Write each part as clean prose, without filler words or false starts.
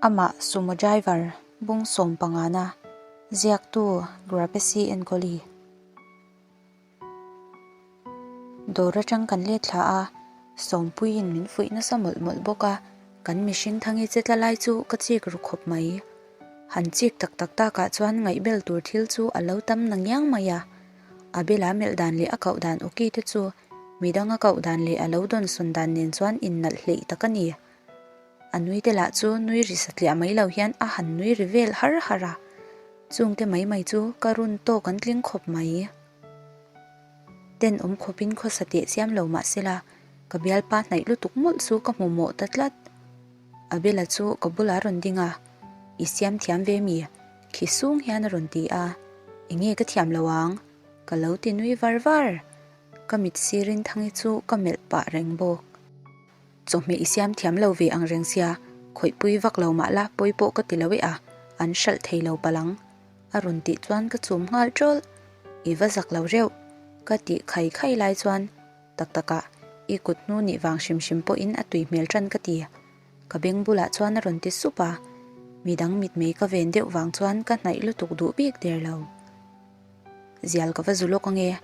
Amah sumo driver bung sawmpangana ziaktu Grapesi enkawli. Dawr atang kan let thla a, Sawmpuiin min fuih nasa mawlh mawlh bawk a, kan mihring thangi che tla lai chu ka chik ru khawp mai. Han chik tak tak takah chuan ngaihbel tur thil chu a lo tam na ngiang mai a, a bela melh dan leh a koh dan awki te chu midang a koh dan leh a lo dawnsawn dan nen chuan innalh hleih tak a ni. A nui te lah chu nui ri satliah mai lo hian a han nui ri vel har har a, chungte mai mai chu ka run tawk an tling khawp mai. Tenawm khawpin khawsa teh chiam lo mah sela, ka bialpa hnaih lutuk mawlh chu ka hmu mawh ta tlat. Abela chu ka bulah a rawn ding a, I siam thiam ve mi? Khi sung hian a rawn ti a, Enge ka thiam lo ang? Ka lo ti nui var var. Ka mit sirin Thangi chu ka melh pah reng bawk. Chawhmeh i siam thiam lo ve ang reng sia, khawihpui vak lo mah la pawi pawh ka ti lo e a, an hralh thei lo palh ang. A rawn tih chuan ka chum nghal ṭawlh. I va zak lo reuh. Ka tih khai khai lai chuan tak takah i kut hnu nih vang hrim hrim pawhin a tui hmel ṭan ka ti. Ka beng bulah chuan a rawn ti sup a, midang mitmei ka ven deuh vang chuan ka hnaih lutuk duh bik der lo. Zial ka va zu lawk ange.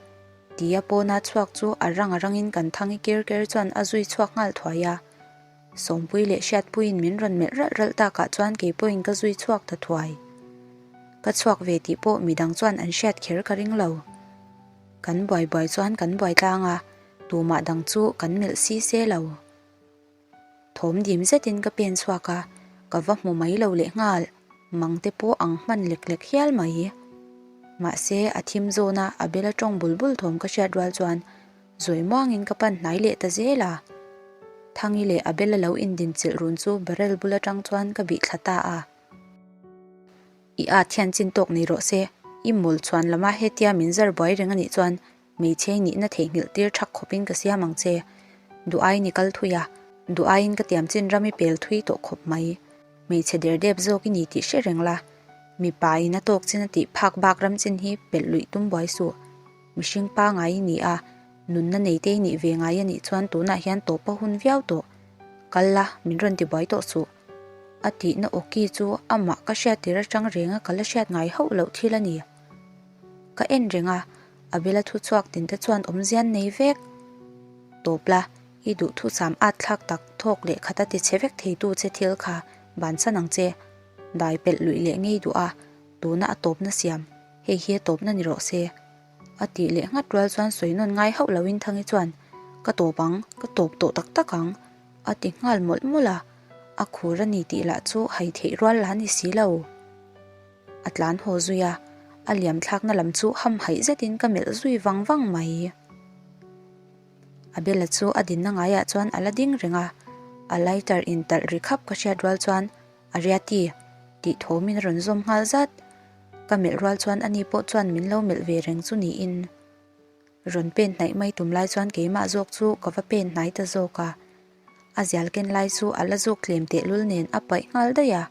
Tia pawna chhuak chu a rang a rangin kan thang i ker ker chuan a zui chhuak nghal thuai a. Sawmpui leh Hriatpuiin min rawn melh ralh ralh takah chuan kei pawhin ka zui chhuak ta thuai. Ka chhuak ve tih pawh midang chuan an hriat kher ka ring lo. Kan buai buai chuan kan buai tlang a, tumah dang chu kan melh si se lo. Thawm dim zetin ka pen chhuak a, ka va hmu mai lo leh nghal, mang te pawh ang hman lek lek hial mai. Mahse, a thim zawna a bela tawng bul bul thawm ka hriat rual chuan zawi muangin ka pan hnai leh ta zel a. Thangi leh a bela lo indinchilh run chu barrel bul atang chuan ka bih thla ta a. I at hian chin tawk nei rawh se, i mawl chhuan lama hetia min zar buai reng a nih chuan Hmeichhe nihna theihnghilh tir thak khawpin ka siam ang che. Duh aiin i kal thui a, duh aiin ka tiam chin ram i pel thui tawh khawp mai. Hmeichhe der dep zawk i ni tih hre reng la. Mipa in a tawk chin a tih phak bak ram chin hi pelh luih tum buai suh. Mihring pangai i ni a, nunna nei te i nih ve ngai a nih chuan tunah hian tawp a hun viau tawh. Kal la, min rawn ti buai tawh suh. A tihna awki chu amah ka hriat tir atang renga ka la hriat ngai hauh loh thil a ni. Ka en reng a, Abela thu chhuak tin te chuan awmzian nei vek. Tawp la, i duh thusam at thlak tak thawk leh khat a ti chhe vek theitu che thil kha bansan ang che. Dai pelh luih leh ngei duh a, tuna a tawpna siam, hei hi a tawpna ni rawh se. A tih leh nghat rual chuan sawi nawn ngai hauh loin Thangi chuan, Ka tawp ang, ka tawp tawh tak tak ang, a ti nghal mawlh mawlh a, a khur a ni tih lah chu hai theih rual la ni si lo. A tlan haw zui a, a liam thlakna lam chu hamhaih zetin ka melh zui vang vang mai. Abela chu a dinna ngaiah chuan a la ding reng a, a lighter in talh ri khap ka hriat rual chuan a riati tih thawmin a rawn zawm nghal zat. Ka melh rual chuan ani pawh chuan min lo melh ve reng chu niin. Rawn pen hnaih mai tum lai chuan keimah zawk chu ka va pen hnai ta zawk a, a zial ken lai chu a la zawk tlem tehlul nen a paih nghal daih a.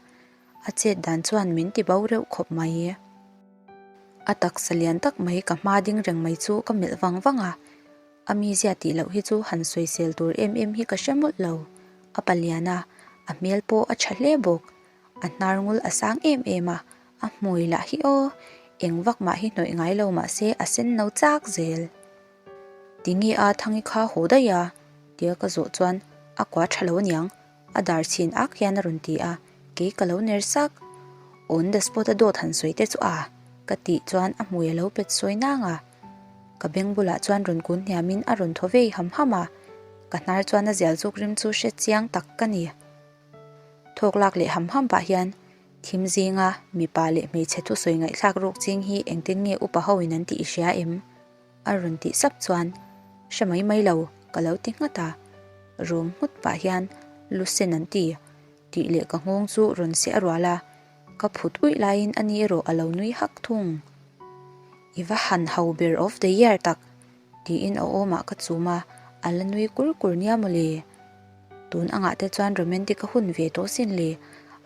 A chet dan chuan min ti bo reuh khawp mai. A taksa lian tak mai ka hma ding reng mai chu ka melh vang vang a, a mizia tih loh hi chu han sawisel tur em em hi ka hre mawlh lo. A palian a, a hmel pawh a tha hle bawk. A hnar ngul a sang em em a, a hmui lah hi aw, eng vak mah hi hnawih ngai lo mah se a sen no chak zel. Tinge a Thangi kha haw daih a? tia ka zawh chuan a kua tha lo aniang. A dar chhin ak hian a rawn ti a, kei ka lo ner sak. On the spot a dawt han sawi te chu a, ka tih chuan a hmui a lo pet sawi nang a. Ka beng bulah chuan rawn kun hniamin a rawn thaw vei ham ham a, ka hnar chuan a zial zuk rim chu hre chiang tak ka ni. Thawk lak leh ham ham pah hian thim zinga mipa leh hmeichhe thusawi ngaihthlak ruk ching hi engtin nge upa ho in an tih i hria em? A rawn tih sap chuan, Hre mai mai lo, ka lo ti nghat a. Rum nghut pah hian, Lu sen an ti, tih leh ka nghawng chu rawn seh a rual a, ka phut uih laiin ani erawh a lo nui hak thung. I va han ho ber of the year tak, tiin a awmah ka chum a, a la nui kur kur nia mawle. Tun angah te chuan romantic a hun ve tawh sin le,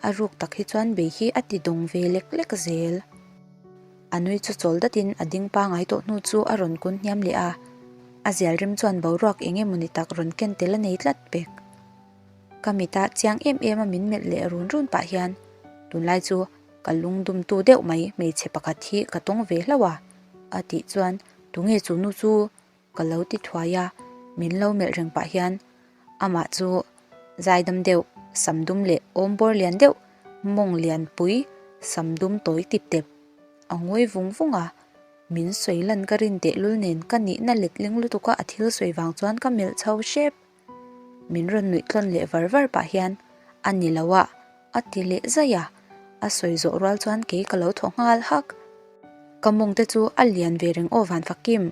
a ruk tak hi chuan bei hi a ti dawng ve lek lek zel. A nui chu chawl datin a ding pangai tawh hnu chu a rawn kun hniam leh a, a zial rim chuan boruak eng emawni tak rawn ken tel a nei tlat pek. Ka mita chiang em em a min melh leh run run pah hian tunlai chu ka lungdumtu deuh mai hmeichhe pakhat hi ka tawng ve hlauh a, a tih chuan tunge chu nu chu ka lo ti thuai a, min lo melh reng pah hian amah chu zaidam deuh sam dum leh awm bawr lian deuh mawng lian pui sam dum tawi tip tep a ngawi vung vung a, min sawi lan ka rin tehlul nen ka nihna letling lutuk a a thil sawi vang chuan ka melh chho hrep. Min rawn nuih tlawn leh var var pah hian a ni lo a, a ti leh zaih a, a sawi zawh rual chuan kei ka lo thaw nghal hak. Ka mawng te chu a lian ve reng aw van fakim,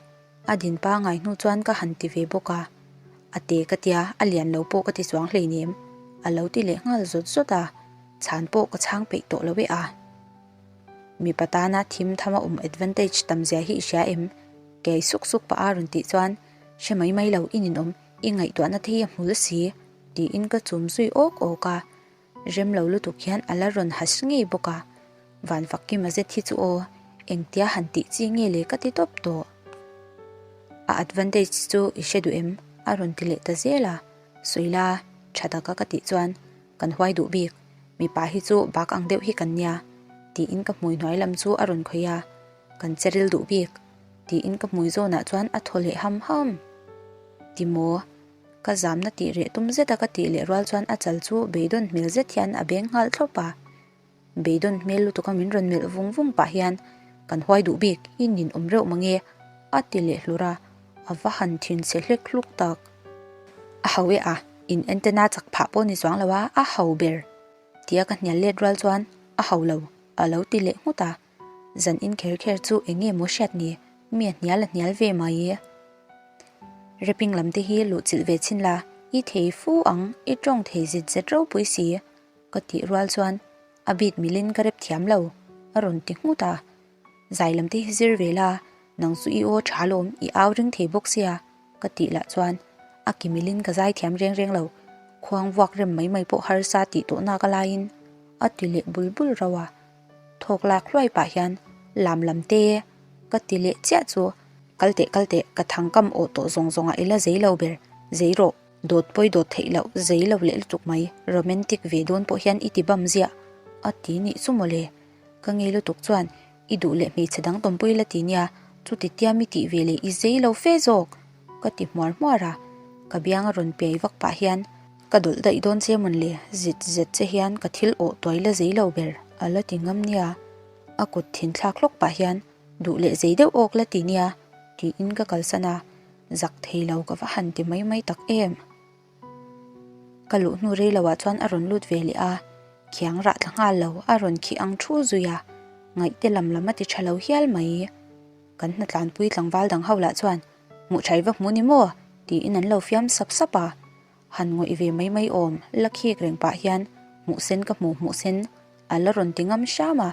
a din pangai hnu chuan ka han ti ve bawk a, a te ka tia a lian lo pawh ka ti chuang hleinem, a lo ti leh nghal zawt zawt a, chhan pawh ka chhang peih tawh lo e a. Mipa tana thim thama awm advantage tam zia hi i hria em? Kei suk suk pah a rawn tih chuan Hre mai mai lo i ninawm, i ngaihtuahna te hi a hmul si, tiin ka chum zui awk awk a. Rem lo lutuk hian a la rawn has ngei bawk a. Van Fakkima zet hi chu aw, engtia han tih chi nge le ka ti tawp tawh. A advantage chu i hre duh em? a rawn ti leh ta zel a. Suila, tha taka ka tih chuan kan huai duh bik, mipa hi chu bak ang deuh hi kan nia, tiin ka hmui hnuai lam chu a rawn khawih a. Kan che ril duh bik. Tiin ka hmui zawnah chuan a thaw leh ham ham. Timaw? Ka zamna tih reh tum zeta ka tih leh rual chuan a chal chu beidawn hmel zet hian a beng nghal thlawp a. Beidawn hmel lutuka min rawn melh vung vung pah hian kan huai duh bik i ninawm reuh mange a ti leh hlur a, a va han thinchhe hlek hluk tak. A ho e a, in antenna chak phah pawh ni chuang lo a, a ho ber tia ka hnial let rual chuan a ho lo a lo ti leh nghut a. Zan in kher kher chu eng nge maw hriat ni? Mi a hnial a hnial ve mai. Rapping lam te hi luh chilh ve chhin la, i thei fu ang, i tawng thei zet zet ropui si, ka tih rual chuan a beat milin ka rap thiam lo, a rawn ti nghut a. Zai lam te hi zir ve la, nang chu i aw tha lawm, i au ring thei bawk sia, ka tih lah chuan a ki milin ka zai thiam reng reng lo, khuang vuak rem mai mai pawh harsa tih tawh nak a laiin a ti leh bul bul rauh a. Thawk lak hluai pah hian lam lam te ka ti leh chiah chu kal teh kal teh ka thang kam awh tawh zawng zawng ah ila zei lo ber zei rawh dawt pawi dawt theih loh zei lo leh lutuk mai romantic ve dawn pawh hian i ti bam ziah a ti nih chu mawle ka ngei lutuk chuan i duh leh hmeichhe dang tawmpui la ti nia chuti tia mi tih ve leh i zei lo fe zawk ka ti hmuar hmuar a ka biang a rawn piai vak pah hian Ka dawlh daih dawn che mawn le, zit zet che hian ka thil awh tuai la zei lo ber, a la ti ngam nia. A kut thin thlak hlawk pah hian duh leh zei deuh awk la ti nia, tiin ka kalsan a, zak thei lo ka va han ti mai mai tak em. Ka luh hnu rei loah chuan a rawn lut ve leh a, khiang rah tla nghal lo a rawn khih ang thu zui a, ngaihte lam lam a ti tha lo hial mai. Kan hnatlanpui tlangval dang ho lah chuan hmuh tha i va hmu ni maw? tiin an lo fiam sap sap a. Han ngawih ve mai mai awm, la khik reng pah hian hmuh sen ka hmu hmuh sen a la rawn ti ngam hram a.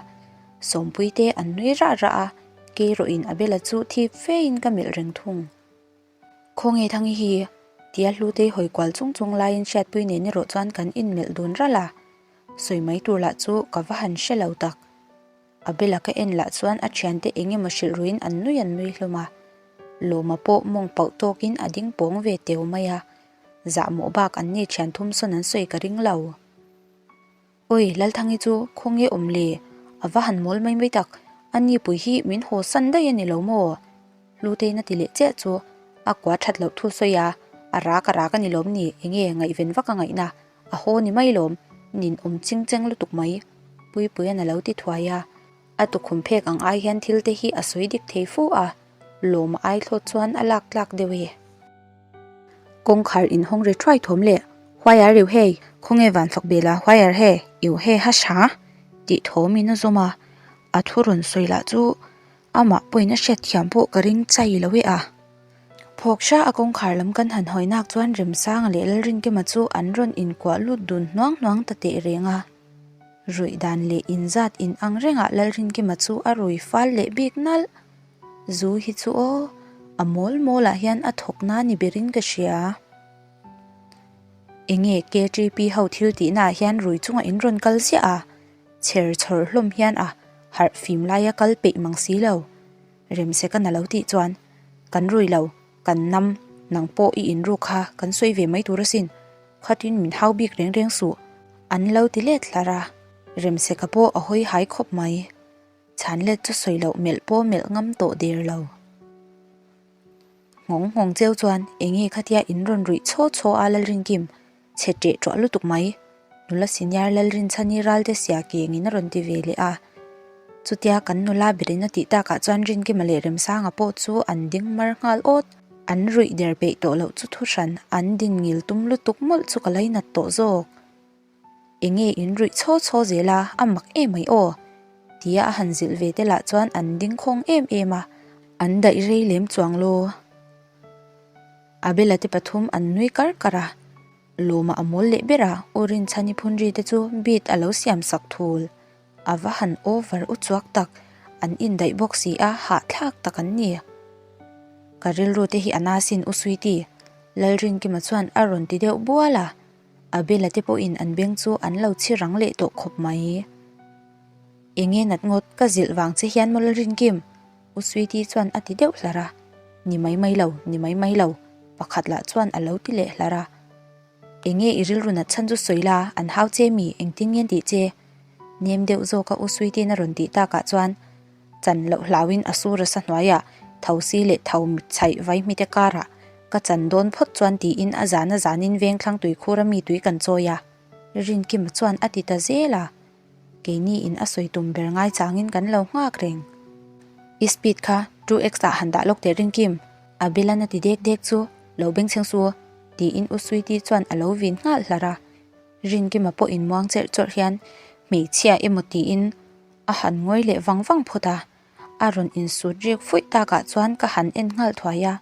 Sawmpui te an nui rah rah a, keirawhin a bela chu thip fein ka melh reng thung. Khawnge Thangi hi? Tia Hlutei hawi kual chung chung laiin hriatpui nen erawh chuan kan inmelh dun ralh a. Sawi mai tur lah chu ka va han hre lo tak. A bela ka en lah chuan a thiante eng emaw hrilh ruiin an nui an nui hlawm a. Lawma pawh mawng pauh tawkin a ding pawng ve teu mai a. Zahmawh bak an ni thian thum sawn an sawi ka ring lo. Awi, Lalthangi chu khawnge awm le? A va han mawl mai mai tak, a ni pui hi min haw san daih a ni lo maw? Hlutei'n a ti leh chiah chu a kua that loh thu sawi a, a rak a rak a ni lawm ni, enge ngaihven vak a ngaihna, a haw ni mai lawm, nin awm ching cheng lutuk mai, Puipuia'n a lo ti thuai a, a tukhum phek ang ai hian thil te hi a sawi dik thei fu a, lawm a ai thlawt chuan a lak tlak deuh e. Kawngkhar inhawng ri thuai thawm leh, Huai ar iu hei, khawnge van fak bel a, huai ar he, iu he ha hra? tih thawmin a zawm a, a thu rawn sawi lah chu Amah pawhin a hriatthiam pawh ka ring chai lo e a. Phawk hra a kawngkhar lam kan han hawi nak chuan Remsanga leh Lalrinkima chu an rawn inkuah lut dun hnuang hnuang ta teh reng a. Ruih dan leh inzat in ang rengah Lalrinkima chu a rui fal leh bik nalh. Zu hi chu aw, a mawl mawlah hian a thawk na ni berin ka hria. Enge KTP ho thil tihnaah hian rui chunga in rawn kal ziah a? Chher chhawr hlawm hian a harh fim laia kal peih mang si lo. Remseka'n a lo tih chuan, Kan rui lo, kan nam, nang pawh i inruk kha kan sawi ve mai tur asin. Khatin min hau bik reng reng suh, an lo ti let hlar a. Remseka pawh a hawi hai khawp mai. Chhan let chu sawi loh melh pawh melh ngam tawh der lo. Nghawng nghawng cheu chuan enge khatia in rawn ruih chhaw chhaw a Lalrinkim, chhe ṭeh ṭuah lutuk mai. Nula senior Lalrinchhani Ralte sia kengin a rawn ti ve leh a. Chutia kan nula berin a tih takah chuan Rinkima leh Remsanga pawh chu an ding mar nghal awt. An ruih der peih tawh loh chu thuhran an din ngil tum lutuk mawlh chu ka lainat tawh zawk. Enge in ruih chhaw chhaw zel a, a mak em mai aw? Tia a han zilh ve te lah chuan an ding khawng em em a, an daih rei lem chuang law. Abela te pathum an nui kar kar a, Lawma a mawl leh ber a, U Rinchhani phunri te chu beat a lo siam sak thul. A va han over u chuak tak, an indaih bawk si a, hahthlak tak an ni. Ka rilru te hi a na sin U Sweety, Lalrinkima chuan a rawn ti deuh bual a. Abela te pawhin an beng chu an lo chhi rang leh tawh khawp mai. Enge nat ngawt, ka zilh vang che hian maw Lalrinkim? U Sweety chuan a ti deuh hlar a. Ni mai mai lo, ni mai mai lo, pakhat lah chuan a lo ti leh hlar a. Enge i rilru nat chhan chu sawi la, an hau che mi, engtin nge an tih che? Nem deuh zawka U Sweety-in a rawn tih takah chuan Chan loh hlauin a sur asa hnuaiah thosi leh tho mit chhaih vaihmite karah ka chan dawn phawt chuan tiin a zan a zanin vengthlang tuikhur a mi tui kan chawi a, Rinkima chuan a ti ta zel a, keini in a sawi tum ber ngai changin kan lo nghak reng. I speed kha 2x ah han dah lawk teh Rinkim, a bilan a ti dek dek chu lo bengchheng su tiin U Sweety chuan a lo vin nghal hlar a, Rinkima pawhin muang cherh chawrh hian hmeichhia emaw tiin A han ngawi leh vang vang phawt a, a rawn insut rik fuih takah chuan ka han en nghal thuai a,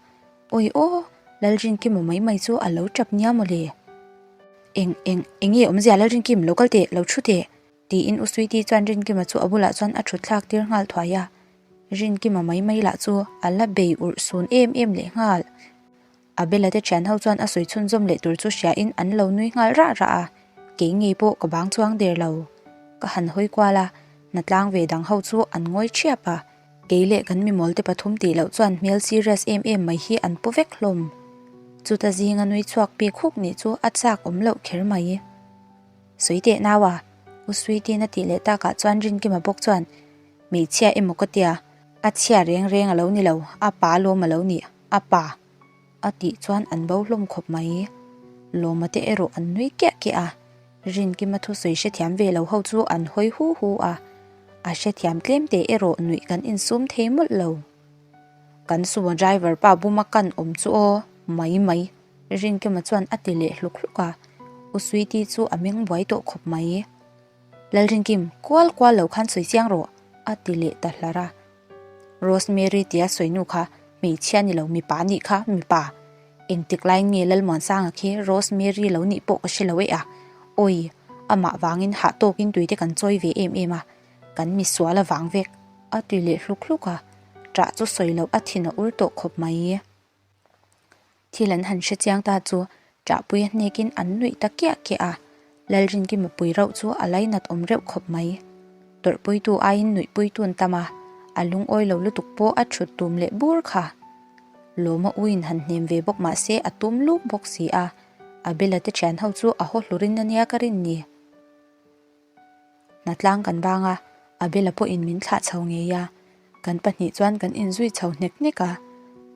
Awi aw, Lalrinkima mai mai chu a lo tap nia maw le? Eng, eng, enge awmzia Lalrinkim, lo kal teh, lo thu teh, tiin U Sweety chuan Rinkima chu a bulah chuan a thut thlak tir nghal thuai a, Rinkima mai mai lah chu a la bei urh sun em em leh nghal. Abela te thian ho chuan a sawi chhunzawm leh tur chu hria in an lo nui nghal rah rah a, kei ngei pawh ka bang chuang der lo. Ka han hawi kual a, hnatlang ve dang ho chu an ngawi thiap a, kei leh kan mimawl te pathum tih loh chuan hmel serious em em mai hi an pu vek hlawm. Chuta zinga nui chhuak bik huk nih chu a chak awm loh kher mai. Sawi teh nau a, U Sweety-in a tih leh takah chuan Rinkima bawk chuan Hmeichhia emaw ka tia, a chhia reng reng a lo ni lo, a pa lawm a lo nih, a pa. A tih chuan an bo hlawm khawp mai. Lawma te erawh an nui kiah kiah a, Rinkima thusawi hrethiam ve lo ho chu an hawi hu hu a, a hrethiam tlem te erawh nuih kan insum thei mawlh lo. Kan sumo driver pa buma kan awm chu aw, mai mai, Rinkima chuan a ti leh hluk hluk a, U Sweety chu a meng buai tawh khawp mai. Lalrinkim, kual kual lo khan sawi chiang rawh, a ti leh ta hlar a. Rosemary tia sawi nu kha hmeichhia ni lo mipa nih kha mipa. Engtik laiin nge Lalmuansanga khi Rosemary lo nih pawh ka hre lo e a. Awi, amah vangin hah tawkin tuite kan chawi ve em em a, kan misual avang vek, a ti leh hluk hluk a. Ṭah chu sawi loh a thin a ur tawh khawp mai. Thil an han hre chiang ta chu ṭahpui a hnekin an nuih ta kiah kiah a, Lalrinkima pui rauh chu a lainat awm reuh khawp mai. Tawrhpuitu aiin nuihpuitu an tam a, a lungawi lo lutuk pawh a ṭhut tum leh bur kha. Lawma uiin han hnem ve bawk mah se a tum luk bawk si a, Abela te ṭhian ho chu a haw hlurin a nia ka rin ni. Hnatlang kan bang a, Abela pawhin min thlah chho ngei a, kan pahnih chuan kan inzui chho hnek hnek a,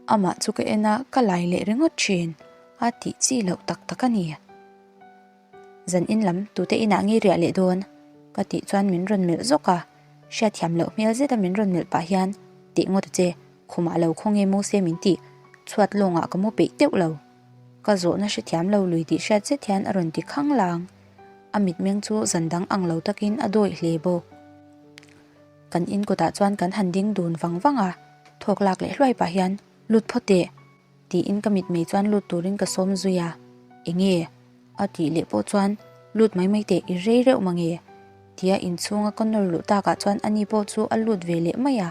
amah chu ka en a, ka lai leh ringawt thin, a tih chi loh tak tak a ni. Zan in lam tute inah ngei riah leh dawn? ka tih chuan min rawn melh zawk a, hriatthiam loh hmel zeta min rawn melh pah hian, Tih ngawt a che, khumah lo khaw nge mu se min tih, chhuat lawngah ka mu peih teuh lo. Ka zawhna hrethiam lo lui tih hriat zet hian a rawn ti khang lang. A mitmeng chu zan dang ang lo takin a dawih hle bawk. Kan in kawtah chuan kan han ding dun vang vang a, thawk lak leh hluai pah hian, Lut phawt teh! tiin ka mitmei chuan lut turin ka sawm zui a. Enge? a tih leh pawh chuan, Lut mai mai teh, i rei reuh mange! tia inchhunga ka nawr luh takah chuan ani pawh chu a lut ve leh mai a,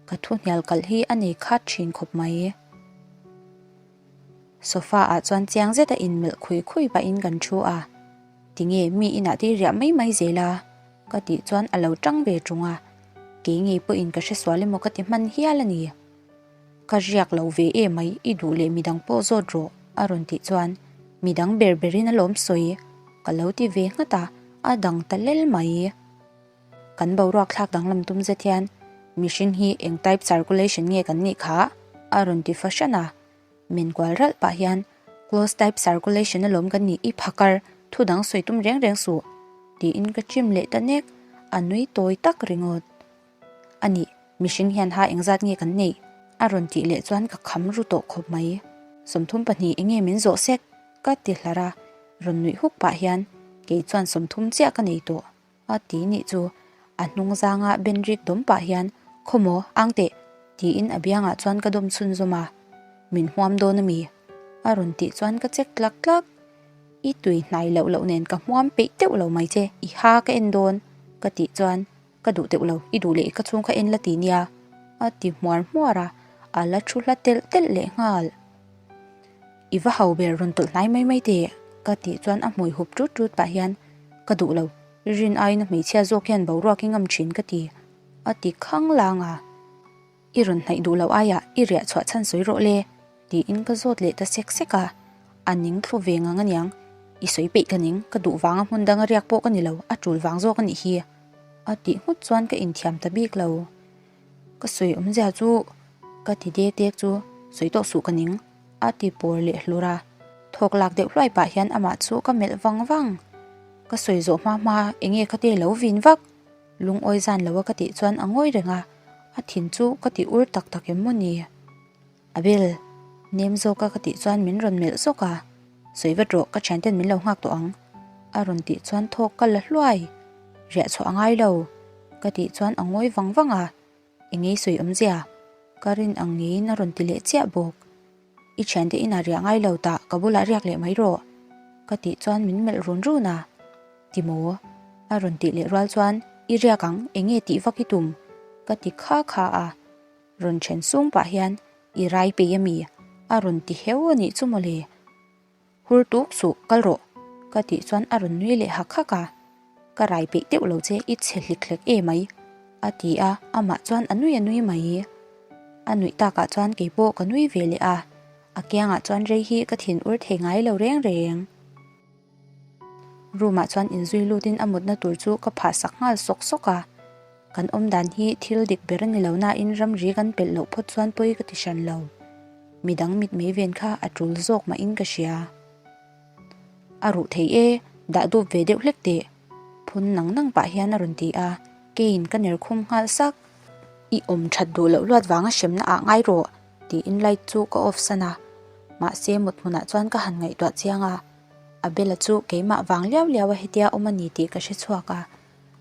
ka thu hnial kalh hi a nei khat thin khawp mai. Sofa ah chuan chiang zet a inmelh khui khui pahin kan thu a, Tinge mi inah te riah mai mai zel a? ka tih chuan a lo tang ve tung a, kei ngei pawhin ka hresual emaw ka ti hman hial a ni. Ka riak lo ve em mai, i duh leh midang pawh zawt rawh a rawn tih chuan. Midang ber berin alawm sawi ka lo ti ve nghat a, a dang ta lel mai. Kan boruak thlak danglam tum zet hian mihring hi eng type circulation nge kan nih kha? a rawn ti fahran a. Min kual ralh pah hian close type circulation alawm kan nih i phakar thu dang sawi tum reng reng suh tiin ka chim leh ta nek, a nui tawi tak ringawt. A nih, mihring hian ha engzat nge kan neih? A rawn tih leh chuan ka kham ru tawh khawp mai. 32 enge min zawh sek? Ka ti hlar a, rawn nuih huk pah hian kei chuan 30 chiah ka nei tawh a ti nih chu a hnung zanga ben rik dawm pah hian Khawmaw, ang teh! tiin a biangah chuan ka dawm chhunzawm a, Min hmuam dawn a mi? A rawn tih chuan ka chek tlak tlak. I tui hnai loh loh nen ka hmuam peih teuh lo mai che, i ha ka en dawn ka tih chuan Ka duh teuh lo, i duh leh i ka chhung kha en la ti nia, a ti hmuar hmuar a, a la thu hla telh telh leh nghal. I va ho ber rawn tawlh hnai mai mai teh, ka tih chuan a hmui hup tut tut pah hian, Ka duh lo, rin aiin a hmeichhia zawk hian boruak i ngam thin ka ti, a ti khang lang a. I rawn hnaih duh loh aiah i riah chhuah chhan sawi rawh le, tiin ka zawt leh ta sek sek a. A ning thlu ve ngang aniang, I sawi peih ka ning, ka duh vanga hmun danga riak pawh ka ni lo, a tul vang zawk a nih hi, a tih nghut chuan ka inthiam ta bik lo. Ka sawi awmzia chu ka ti dek dek chu sawi tawh suh ka ning, a ti pawr leh hlur a. Thawk lak deuh hluai pah hian amah chu ka melh vang vang. Ka sawi zawh hma hma enge kha te lo vin vak? Lungawi zan lo a ka tih chuan a ngawi reng a, a thin chu ka ti ur tak tak em maw ni? Abel, nem zawk a ka tih chuan min rawn melh zawk a, Sawi vat rawh, ka thianten min lo nghak tawh ang a rawn tih chuan thawk ka la hluai, riah chhuah a ngai lo ka tih chuan a ngawi vang vang a, Engei sawi awmzia? Ka rin ang ngeiin a rawn ti leh chiah bawk. I thiante inah riah ngai lo tah ka bulah riak leh mai rawh ka tih chuan min melh run run a. Ti maw? A rawn tih leh rual chuan I riak ang, eng nge tih vak i tum? Ka ti kha kha a. Rawn then sung pah hian I rai pei a mi? A rawn ti heu a nih chu mawle. Hur tuk suh, kal rawh! Ka tih chuan a rawn nui leh hak hak a. Ka rai peih deuh lo che, i chhe hlik hlek e mai, a ti a, amah chuan a nui a nui mai. A nuih takah chuan kei pawh ka nui ve leh a, a kiangah chuan rei hi ka thin ur thei ngai lo reng reng. Room ah chuan inzui lutin a mutna tur chu ka phah sak nghal sawk sawk a, kan awm dan hi thil dik ber a ni lo nain ramri kan pelh loh phawt chuan pawi ka ti hran lo. Midang mitmei ven kha a tul zawk mahin ka hria. A ruh thei e, dah dup ve deuh hlek teh. Phun nang nang pah hian a rawn ti a, keiin ka ner khum nghal sak. I awm that duh loh luat vanga hremna ah ngai rawh tiin light chu ka off san a, mahse mut hmunah chuan ka han ngaihtuah chiang a. Abela chu keimah vang liau liau a hetia awm a ni tih ka hre chhuak a,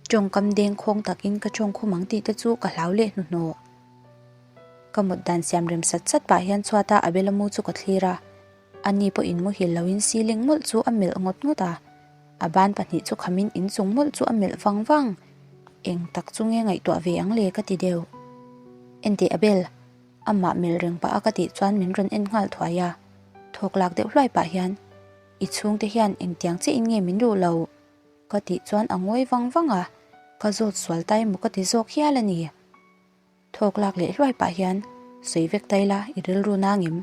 tawngkam deng khawng takin ka tawng khum ang tih te chu ka hlau leh hnuhnawh. Ka mut dan siam rem sat sat pah hian chhuata Abela mu chu ka thlir a, ani pawhin muhil loin ceiling mawlh chu a melh ngawt ngawt a, a ban pahnih chu khamin inchung mawlh chu a melh vang vang. Eng tak chu nge ngaihtuah ve ang le ka ti deuh. Enteh Abel, Amah melh reng pah a ka tih chuan min rawn en nghal thuai a, thawk lak deuh hluai pah hian, I chhungte hian engtiang chiahin nge min duh lo? ka tih chuan a ngawi vang vang a, ka zawt sual ta emaw ka ti zawk hial a ni. Thawk lak leh hluai pah hian, Sawi vek ta ila i rilru nang em?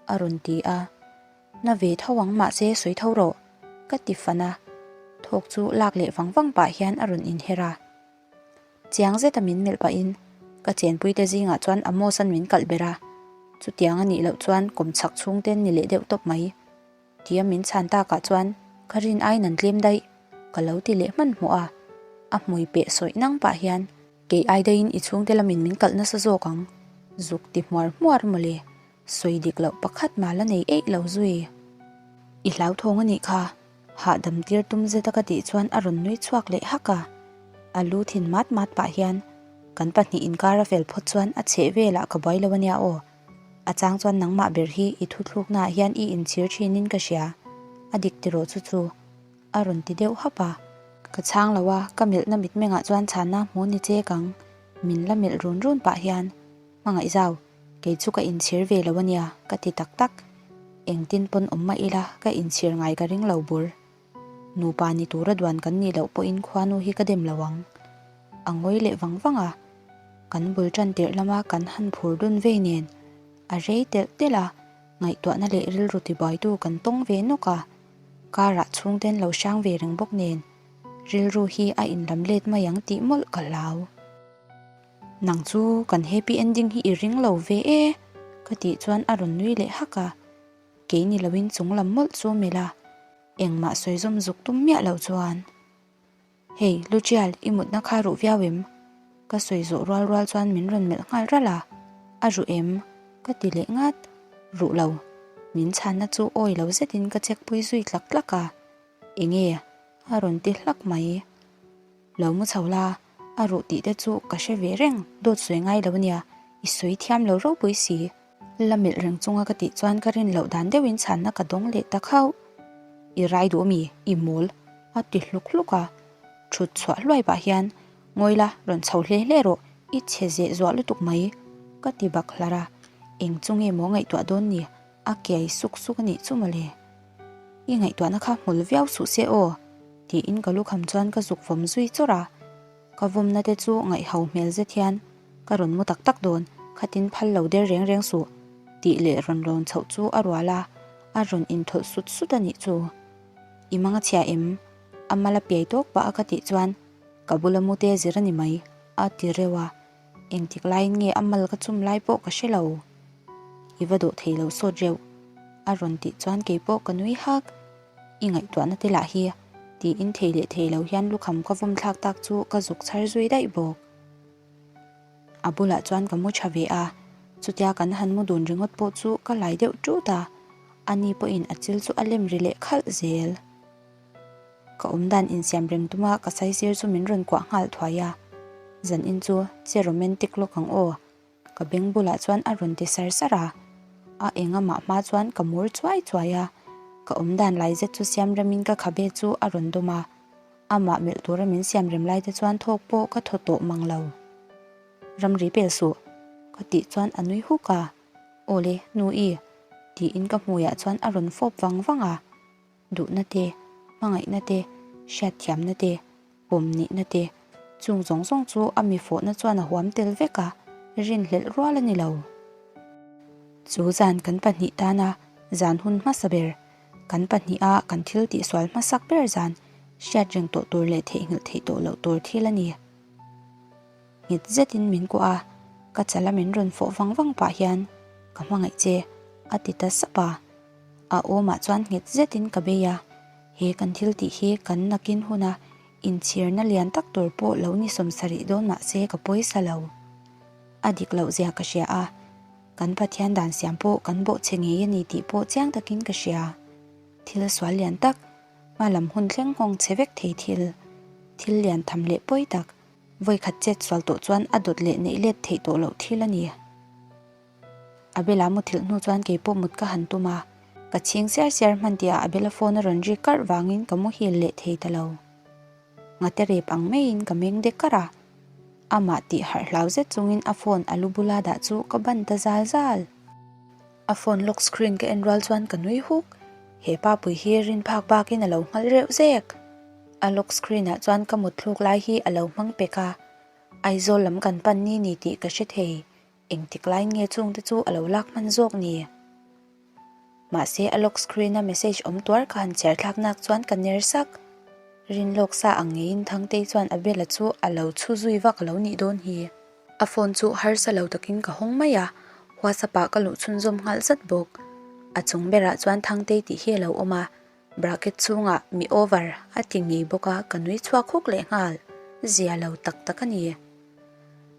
a rawn ti a, Na ve tho ang mahse sawi tho rawh ka ti fan a, thawk chu lak leh vang vang pah hian a rawn inher a. Chiang zeta min melh pahin ka chenpuite zingah chuan Amos-a'n min kalh ber a, chutiang a nih loh chuan kawmchhak chhungten ni leh deuh tawp mai. Tia min chhan takah chuan ka rin aiin an tlem daih ka lo ti leh hmanhmawh a, a hmui peh sawih nang pah hian kei ai daihin i chhungte lamin min kalh nasa zawk ang, zuk ti hmuar hmuar mawle, sawi dik loh pakhat mah la nei eih lo zui. I hlauthawng a nih kha, Hahdam tir tum zeta ka tih chuan a rawn nui chhuak leh hak a. A lu thin mat mat pah hian kan pahnih inkar a fel phawt chuan a chheh velah ka buai lo ania aw. A chang chuan nangmah ber hi i thuthluknaah hian i inchhir thinin ka hria. A dik tiraw chu chu. A rawn ti deuh hap a. Ka chhang lo a, ka melhna mitmengah chuan chhanna hmu ni chek ang. Min la melh run run pah hian Hmangaih zau, kei chu ka inchhir ve lo ania, ka ti tak tak. Engtin pawn awm mah ila, ka inchhir ngai ka ring lo bur. Nupa ni tura duan kan nih loh pawhin khuanu hi ka dem lo ang. A ngawi leh vang vang a, kan bul tan tirh lama kan han phur dun vei nen, a rei telh telh a, ngaihtuahna leh rilru tibuaitu kan tawng ve nawk a. Karah chhungten lo hrang ve reng bawk nen rilru hi a inlam let mai ang tih mawlh ka hlau. Nang chu kan happy ending hi i ring lo ve e ka tih chuan a rawn nui leh hak a, kei ni loin chung lam mawlh chu melh a, engmah sawi zawm zuk tum miah loh chuan. Hei, Lucial, i mutna kha ruh viau em? Ka sawi zawh rual rual chuan min rawn melh nghal ralh a, A ruh em? Ka ti leh ngat. Ruh lo. Min chhanna chu awi lo zetin ka check pui zui tlak tlak a. Enge? A rawn ti hlak mai. Lo mu chho la, a ruh tih te chu ka hre ve reng, dawt sawi ngai lo nia, i sawi thiam lo ropui si. La melh reng chunga ka tih chuan ka rin loh dan deuhin chhanna ka dawng leh ta khauh. I rai duh ami? I mawl? A ti hluk hluk a. Thut chhuah hluai pah hian, Ngawi la, rawn chho hle hle rawh, i chhe zeh zuah lutuk mai, ka ti bak hlar a. Eng chu nge maw ngaihtuah dawn ni? A kiai suk suk a nih chu mawle. I ngaihtuahna kha hmul viau suh se aw, tiin ka lukham chuan ka zuk vawm zui chawrh a. Ka vawmna te chu ngaihho hmel zet hian ka rawn mu tak tak dawn, khatin phal lo der reng reng suh, tih leh rawn rawn chhoh chu a rual a, a rawn inthawlh sut sut a nih chu. I mang a chhia em? A mal a piai tawk pah a ka tih chuan ka bula mu te zir a ni mai, a ti reuh a, engtik laiin nge a mal ka chum lai pawh ka hre lo. I va dawh thei lo sawt reuh, a rawn tih chuan keipawh ka nui hak. I ngaihtuahna te lah hi tiin thei leh thei lo hian lukham ka vawm thlak tak chu ka zuk chhar zui daih bawk. A bulah chuan ka mu tha ve a, chutia kan han mu dun ringawt pawh chu ka lai deuh ṭut a, ani pawhin a chil chu a lem ri leh khalh zel. Ka awmdan insiam rem tuma ka saisir chu min rawn kuah nghal thuai a, zanin chu che romantic lawk ang aw. Ka beng bulah chuan a rawn ti sar sar a, a eng amah hma chuan ka mur chuai chuai a, ka awmdan lai zet chu siam remin ka khabe chu a rawn dawm a, amah melh tura min siam rem lai te chuan thawk pawh ka thaw tawh mang lo. Ramri pel suh, ka tih chuan a nui huk a, Awle, nu i, tiin ka hmuiah chuan a rawn fawp vang vang a. Duhna te, hmangaihna te, hriatthiamna te, pawm nihna te, chung zawng zawng chu a mi fawhna chuan a huam tel vek a, rinhlelh rual a ni lo. Chu zan kan pahnih tana zan hun hmasa ber, kan pahniha kan thil tihsual hmasak ber zan hriat reng tawh tur leh theihnghilh theih tawh loh tur thil a ni. Nghet zetin min kuah a, ka chala min rawn fawh vang vang pah hian, Ka hmangaih che, a ti ta sap a. A awmah chuan nghet zetin ka bei a, he kan thil tih hi kan nakin huna inchhirna lian tak tur pawh lo ni sawmsarih dawn mah se ka pawisa lo. A dik loh zia ka hria a, kan Pathian dan siam pawh kan bawhchhe ngei a ni tih pawh chiang takin ka hria. Thil sual lian tak, hma lam hun thleng nghawng chhe vek thei thil, thil lian tham leh pawi tak, vawikhat chet sual tawh chuan a dawt leh neih let theih tawh loh thil a ni. Abela muthilh hnu chuan kei pawh mut ka han tum a, ka chhing siar siar hman tihah Abela phone a rawn ri karh vangin ka muhil leh thei ta lo. Ngate rep ang maiin ka meng dek karh a, amah tih harh hlau zet chungin a phone a lu bula dah chu ka ban ta zal zal. A phone lock screen ka en rual chuan ka nui huk, he pa pui hi rin phak bakin a lo nghalh reuh zek. A lock screen ah chuan ka mut thluk lai hi a lo hmang pek a, Aizawl lam kan pan ni ni tih ka hre thei. Engtik laiin nge chungte chu a lo lak hman zawk ni? Mahse a lock screen a message awm tuar ka han chhiar thlak nak chuan ka ner sak. Rin lawk sa ang ngeiin Thangtei chuan Abela chu a lo chhu zui vak a lo nih dawn hi. A phone chu harsa lo takin ka hawng mai a, WhatsApp ah ka luh chhunzawm nghal zat bawk. A chung berah chuan Thangtei tih hi a lo awm a, Bracket chhungah mi over a ti ngei bawk a, ka nui chhuak huk leh nghal. Zia lo tak tak a ni.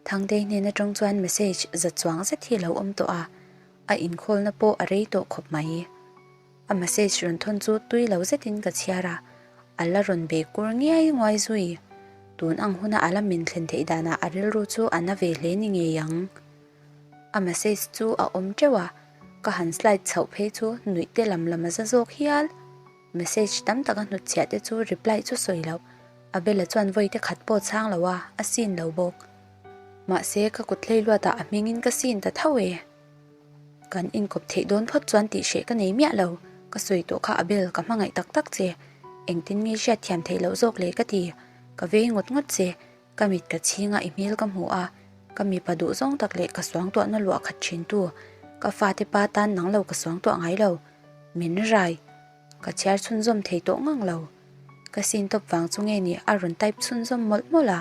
Thangtei hnen atang chuan message za chuang zet hi a lo awm tawh a, a inkhawlna pawh a rei tawh khawp mai. A message rawn thawn chu tui lo zetin ka chhiar a, a la rawn be kur ngiai nguai zui. Tun ang huna a la min thlen theih danah a rilru chu a na ve hle ni ngei ang. A message chu a awm teuh a, ka han slide chhoh phei chu nuih te lam lam a za zawk hial. Message tam tak a hnutchhiah te chu reply chu sawi loh, Abela chuan vawi te khat pawh chhang lo a, a sin lo bawk. Mahse ka kut hlei luatah a hmingin ka sin ta tho e. Kan inkawp theih dawn phawt chuan tih hreh ka nei miah lo, ka sawi tawh kha Abel ka hmangaih tak tak che, engtin nge hriatthiam theih loh zawk le ka ti, ka vei ngawt ngawt che, Ka mit ka chhing a i hmel ka hmu a, ka mipa duh zawng tak leh ka suangtuahna luah khat thin tu, ka fate pa tan nang lo ka suangtuah ngai lo. Min rai. Ka chhiar chhunzawm thei tawh ngang lo. Ka sin tawp vang chu nge ni a rawn type chhunzawm mawlh mawlh a.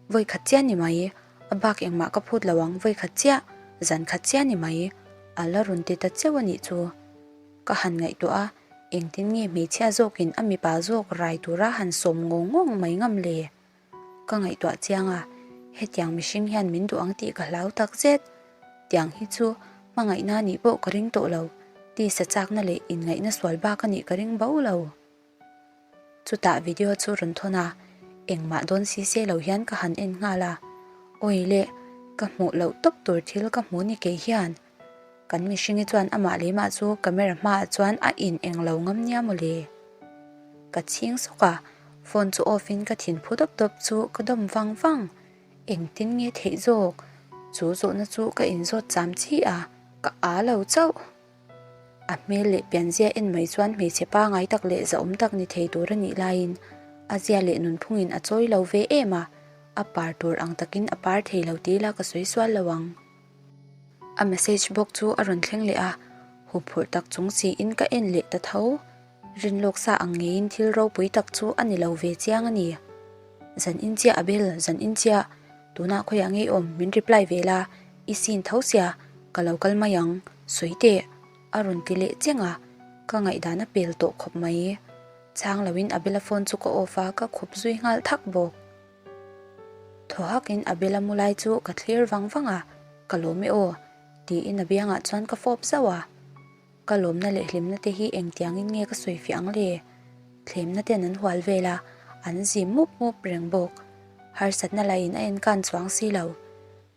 Vawi khat chiah ni mai, a bak engmah ka phut lo ang vawi khat chiah, zan khat chiah ni mai, a la rawn ti ta cheu a nih chu. Ka han ngaihtuah a, engtin nge hmeichhia zawkin a mipa zawk rai tura han sawm ngawng ngawng mai ngam le? Ka ngaihtuah chiang a, hetiang mihring hian min duh ang tih ka hlau tak zet. Tiang hi chu hmangaihna nih pawh ka ring tawh lo, tisa chakna leh inngaihna sual bak a nih ka ring bo lo. Chutah video chu rawn thawn a, engmah dawn si se lo hian ka han en nghal a, Awi leh, ka hmuh loh tawp tur thil ka hmu ni kei hian. Kan mihringi chuan amah leh mah chu camera hmaah chuan a in eng lo ngam nia maw le. Ka chhing sawk a, phone chu off in ka thin phu dawp dawp chu ka dawm vang vang. Engtin nge theih zawk? Chu zawhna chu ka inzawt cham chi a, ka â lo chauh. A hmel leh pianzia en mai chuan hmeichhe pangai tak leh zahawm tak ni thei tur a nih laiin a zia leh nunphungin a chawi lo ve em a, a par tur ang takin a par thei lo ti ila ka sawi sual lo ang. A message bawk chu a rawn thleng leh a, huphurh tak chung siin ka en leh ta tho. Rinlawk sa ang ngeiin thil ropui tak chu a ni lo ve chiang a ni. Zan in chiah a bel, zan in chiah. Tunah khawiah ngei awm, min reply ve la, i scene tho sia, ka lo kal mai ang, sawi teh, a rawn ti leh cheng a, ka ngaihdan a pel tawh khawp mai. Chhang loin Abel-a phone chu ka off a, ka khup zui nghal thak bawk. Thaw hakin Abel-a mu lai chu ka thlir vang vang a, Ka lawm e aw, tiin a biangah chuan ka fawp zauh a. Ka lawmna leh hlimna te hi engtiangin nge ka sawi fiah ang le? Thlemna ten an hual vel a, an zi mup mup reng bawk. Harsatna lain a enkan chuang si lo.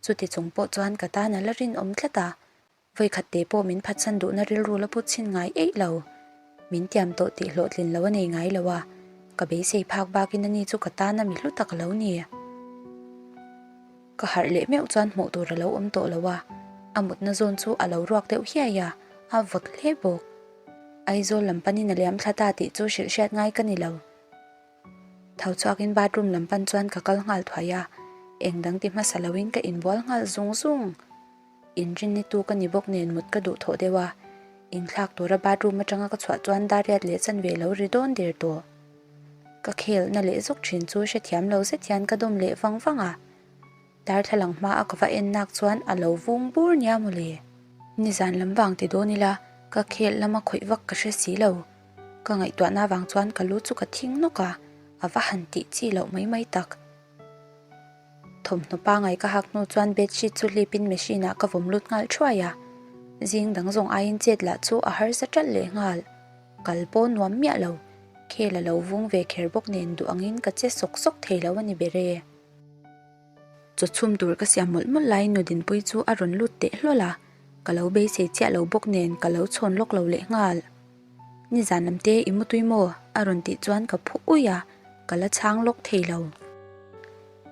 Chuti chung pawh chuan ka tan a la rinawm tlat a, Vawikhat te pawh min phatsan duhna rilru la put chhin ngai eih lo. Min tiam tawh tih hlawhtlin lo a nei ngai lo a, ka beisei phak bakin ani chu ka tana mi hlu tak a lo ni. Ka harh leh meuh chuan hmuh tur a lo awm tawh lo a, a mutna zawn chu a lo ruak deuh hiai a, a vawt hle bawk. Aizawl lam panin a liam thla ta tih chu hrilh hriat ngai ka ni lo. Tho chhuakin bathroom lam pan chuan ka kal nghal thuai a, eng dang ti hmasa loin ka inbual nghal zung zung. Inrinni tu ka ni bawk nen mut ka duh thawh deuh a, inthlak tura bathroom atanga ka chhuah chuan dariat leh chanve lo ri dawn der tawh. Ka khelna leh zawk thin chu hrethiam lo zet hian ka dawm leh vang vang a, darthlalang hma a ka va en nak chuan a lo vung bur nia mawle. Nizan lam vang ti dawn ila ka khel lama khawih vak ka hre si lo. Ka ngaihtuahna vang chuan ka lu chu ka thing nawk a, a va han tih chi loh mai mai tak. Thawmhnaw pangai ka hak hnu chuan bedsheet chu hlipin machine ah ka vawm lut nghal thuai a, zing dang zawng aiin chet lah chu a harsa ṭalh leh nghal. Kal pawh nuam miah lo, khel a lo vung ve kher bawk nen duh angin ka che sawk sawk thei lo a ni ber e. Chaw chhum tur ka siam mawlh mawlh laiin Nudinpuii chu a rawn lut teh hlawl a, ka lo beisei chiah lo bawk nen ka lo chhawn lawk lo leh nghal. Nizan lam te i mutui maw? a rawn tih chuan ka phu uih a, ka la chhang lawk thei lo.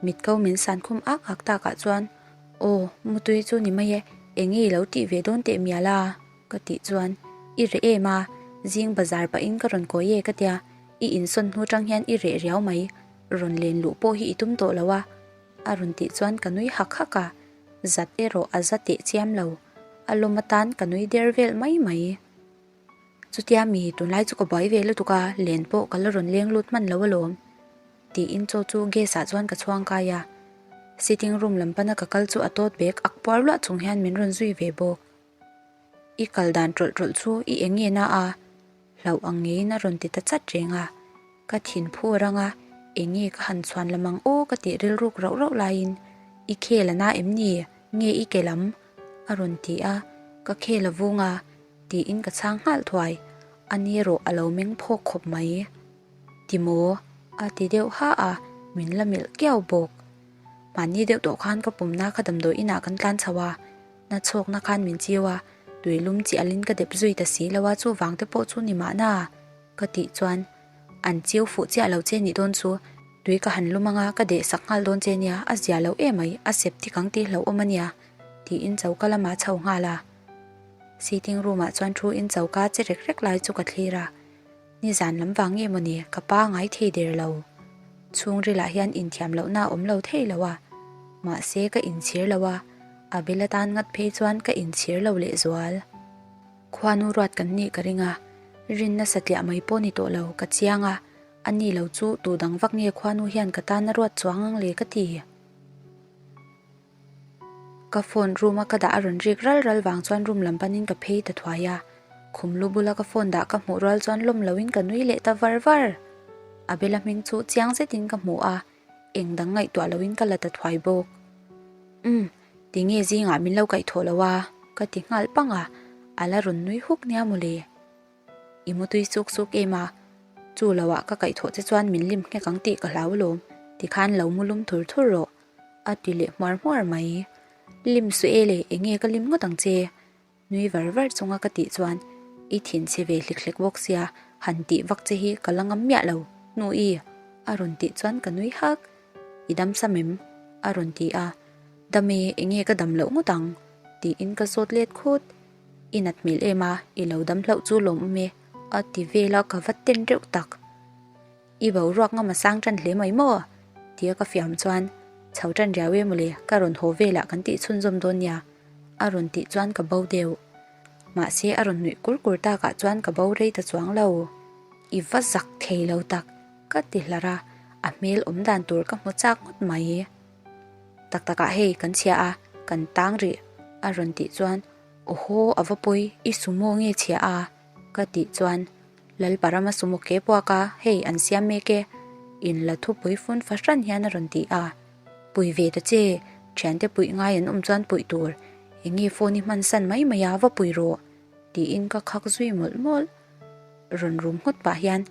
Mitko min san khum ak ak takah chuan, Aw, mutui chu ni mai e, eng nge i lo tih ve dawn teh mial a? ka tih chuan, I reh em a, zing bazar pahin ka rawn kawi e ka tia, i insawn hnu tang hian i reh riau mai, rawn len luh pawh hi i tum tawh lo a, a rawn tih chuan ka nui hak hak a, zat erawh a za teh chiam lo, a lawm atan ka nui der vel mai mai. Chutia mi tunlai chu ka buai ve lutuk a, len pawh ka la rawn leng lut hman lo alawm, tiin chaw chu gas ah chuan ka chhuang kai a. Sitting room lam pana ka kal chu a tawt bag ak puar luah chung hian min rawn zui ve bawk. I kal dan tawlh tawlh chu i eng nge na a? Hlauh ang ngeiin a rawn ti ta chat reng a. Ka thin phu a rang a, eng nge ka han chhuan lam ang aw ka tih rilruk rauh rauh laiin, I khel a na em ni? Nge i ke lam? A rawn ti a, ka khel a vung a, tiin ka chhang nghal thuai, a ni erawh a lo meng phawk khawp mai. Ti maw? A ti deuh ha a, min la melh kiau bawk. Mahni deuh tawh khan ka pumna kha damdawi inah kan tlan chho a, na chhawkna khan min chiu a, tui lum chi alin ka dep zui ta si lo a, chuvang te pawh chu ni mahna ka tih chuan an chiu fuh chiah lo che nih dawn chu, tui ka han lum anga ka deh sak nghal dawn che nia, a zia lo emai, a sep tik ang tih hlauhawm a nia, tiin choka lamah chho nghal a. Sitting room ah chuan thu in choka che rek rek lai chu ka thlir a, nizan lam vang nge mawni ka pa ngai thei der lo. Chhungril ah hian inthiam lohna a awm lo thei lo a, mahse ka inchhir lo a, a bel atan ngat phei chuan ka inchhir lo lehzual. Khuanu ruat kan nih ka ring a, Rinna satliah mai pawh ni tawh lo, ka chiang a, a ni lo chu tu dang vak nge khuanu hian ka tan a ruat chuang ang le ka ti. Ka phone room a ka dah a rawn rik ral ral vang chuan room lam panin ka phei ta thuai a, khum lu bula ka phone dah ka hmuh rual chuan lawm loin ka nui leh ta var var. Abela hming chu chiang zetin ka hmu a, eng dang ngaihtuah loin ka la ta thuai bawk. Umm, tinge zingah min lo kaihthawh lo a? ka ti nghal pang a, a la rawn nui huk nia mawle. I mutui suk suk em a, chu loah ka kaihthawh che chuan min lim nghek ang tih ka hlau alawm, tikhan lo mu lum thur thur rawh, a ti leh hmuar hmuar mai. Lim suh e le, enge ka lim ngawt ang che? Nui var var chunga ka tih chuan, I thinchhe ve hlik hlek bawk sia, han tih vak che hi ka la ngam miah lo, nu i, a rawn tih chuan ka nui hak. I dam sam em? a rawn ti a, Dam e, enge ka dam loh ngawt ang? tiin ka zawt let khut. I nat hmel em a, i lo dam hlauh chu lawm awm e, a ti vel a, ka va ten reuh tak. I boruak ngam a sang tan hle mai maw? tia ka fiam chuan, Chho tan riau e mawle, ka rawn haw velah kan tih chhunzawm dawn nia, a rawn tih chuan ka bo deuh. Mahse a rawn nuih kur kur takah chuan ka bo rei ta chuang lo. I va zak thei lo tak, ka ti hlar a, a hmel awm dan tur ka hmu chak ngawt mai. Tak takah hei kan chhia a, kan tang rih, a rawn tih chuan, Awhaw a va pawi, i sumo nge chhia a? ka tih chuan, Lalparama sumo ke puak a, hei an siam mek e, in la thupui fun fahran hian a rawn ti a. Pui ve ta che, thiante puih ngai an awm chuan puih tur, enge phone i hman san mai mai a, va pui rawh, tiin ka khak zui mawlh mawlh. Rawn rum nghut pah hian,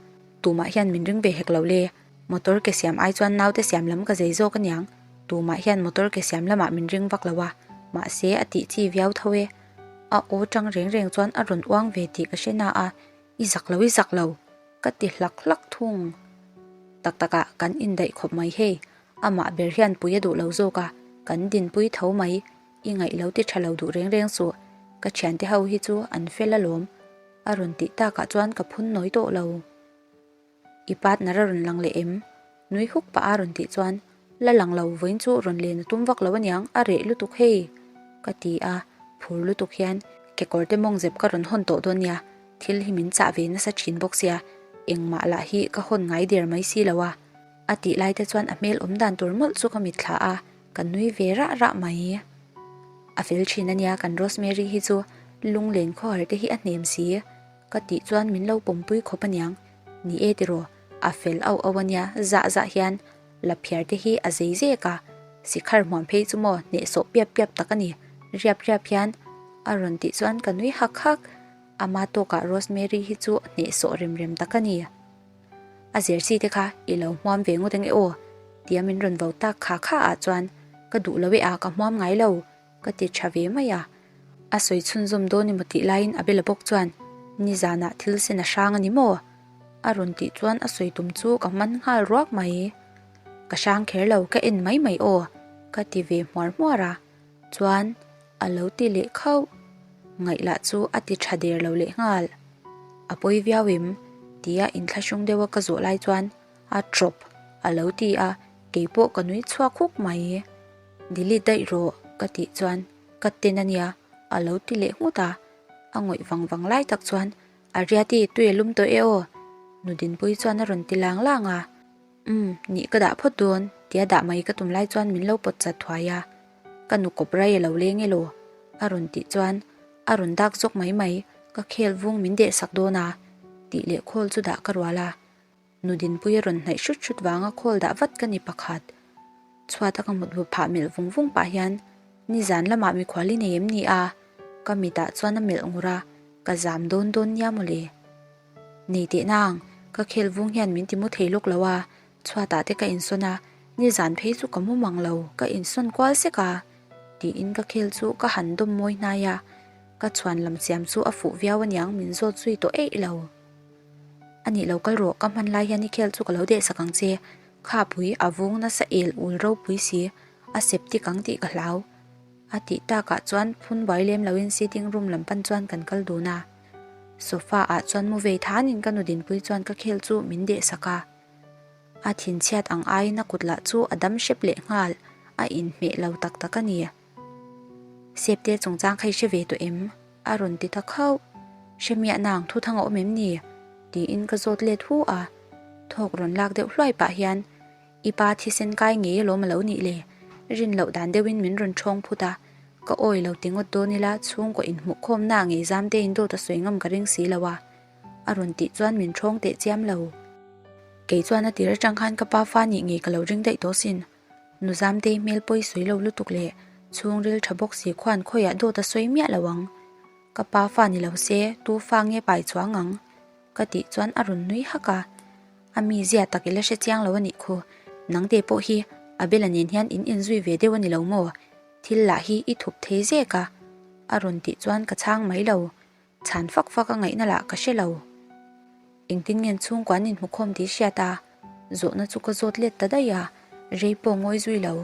Tumah hian min ring ve hek lo le, motor ke siam ai chuan naute siam lam ka zei zawk aniang, tumah hian motor ke siam lamah min ring vak lo a, mahse a tih chi viau tho e. A aw tang reng reng chuan a rawn uang ve tih ka hre na a, I zak lo, i zak lo, ka ti hlak hlak thung. Tak takah kan indaih khawp mai hei, amah ber hian pui a duh lo zawk a, kan dinpui tho mai, i ngaih lo ti tha lo duh reng reng suh, ka thiante ho hi chu an fel alawm, a rawn tih takah chuan ka phun nawi tawh lo. I partner a rawn lang leh em? Nui huk pah a rawn tih chuan, La lang lo, vawiin chu rawn len a tum vak lo aniang, a reh lutuk hei, ka ti a, phur lutuk hian kekawr te mawng zep ka rawn hawn tawh dawn nia, thil hi min chah ve nasa thin bawk sia, engmah lah hi ka hawn ngai der mai si lo a, a tih lai te chuan a hmel awm dan tur mawlh chu ka mitthla a, ka nui ve rah rah mai. A fel thin ania kan Rosemary hi chu lunglen khawhar te hi a hnem si. Ka tih chuan min lo pawmpui khawp aniang, ni e tiraw, a fel auh auh ania, zah zah hian la phiar te hi a zei zek a, sikhar hmuam phei chu maw hnehsawh piap piap tak a ni, riap riap hian a rawn tih chuan ka nui hak hak, ama tawkah Rosemary hi chu hnehsawh rem rem tak a ni. A zirsi te kha i lo hmuam ve ngawt ange aw, tia min rawn vo tak kha kha ah chuan ka duh lo e a ka hmuam ngai lo. Ka ti tha ve mai a. A sawi chhunzawm dawn emaw tih laiin Abela bawk chuan, Nizanah thil sen a hrang a ni maw? A rawn tih chuan a sawi tum chu ka hman nghal ruak mai. Ka hrang kher lo, ka en mai mai aw, ka ti ve hmuar hmuar a. Chuan a lo ti leh khauh. Ngaih lah chu a ti tha der lo leh nghal. A pawi viau em? Tia inthlahrung deuha ka zawh lai chuan a drop a lo ti a, keipawh ka nui chhuak huk mai. Delete daih rawh ka tih chuan ka ten a nia a lo ti leh nghut a, a ngawih vang vang lai tak chuan Ariati tui a lum tawh e aw Nudinpuii chuan a rawn ti lang lang a, Umm nih ka dah phawt dawn tia dah mai ka tum lai chuan min lo pawt chat thuai a, ka nu kawp rai a lo leng elaw a rawn tih chuan a rawn dak zawk mai mai ka khel vung min deh sak dawn a tih leh khawl chu dah ka rual a. Nu Dinpuii a rawn hnaih hrut hrut vanga khawl dah vat ka ni pakhat. Chhuata ka mut bu phah melh vung vung pah hian nizan lamah mikhual i nei em ni a? Ka mitah chuan a melh ngur a, ka zam dawn dawn nia mawle. Nei teh nang, ka khel vung hian min ti mu thei lawk lo a, chhuatah te ka insawn a, nizan phei chu ka mu mang lo, ka insawn kual sek a, tiin ka khel chu ka han dawm mawi hnai a, ka chhuan lam siam chu a fuh viau aniang min zawt zui tawh eih lo. A nih lo kal rawh, ka hman lai hian i khel chu ka lo deh sak ang che. Khapui a vung nasa el ul ropui si, a septic ang tih ka hlau. A tih takah chuan phun buai lem loin sitting room lam pan chuan kan kal dun a. Sofa ah chuan mu vei thanin ka nu dinpui chuan ka khel chu min deh sak a. A thinchhiat ang aiin a kut lah chu a dam hrep leh nghal, a inhmeh lo tak tak a ni. Septe chungchang kha i hre ve tawh em? A rawn ti ta khauh. Hre miah nang, thu thang a awm em ni? Tiin ka zawt let hu a. Thawk rawn lak deuh hluai pah hian, I pa thisen kai ngei alawm a lo nih le? Rin loh dan deuhin min rawn ṭhawng phut a. Ka awi lo ti ngawt dawn ila chhungkaw inhmuhkhawmna ngei zamtein dawt a sawi ngam ka ring si lo a. A rawn tih chuan min ṭhawng teh chiam lo. Kei chuan a tir aṭang khan ka pa fa nih ngei ka lo ring daih tawh sin. Nu Zamtei hmel pawi sawi lo lutuk leh chhungril ṭha bawk si khuan khawiah dawt a sawi miah lo ang. Ka pa fa ni lo se tu fa nge pai chuang ang? Ka tih chuan a rawn nui hak a. A mi zia tak i la hre chiang lo a nih khu. Nangte pawh hi Abel-a nen hian in inzui ve deuh a ni lo maw? Thil lah hi i thup thei zek a. A rawn tih chuan ka chhang mai lo. Chhan fak fak a ngaihna lah ka hre lo. Engtin ngen chhungkua an inhmukhawm tih hriat a, zawhna chu ka zawt let ta daih a, rei pawh ngawi zui lo.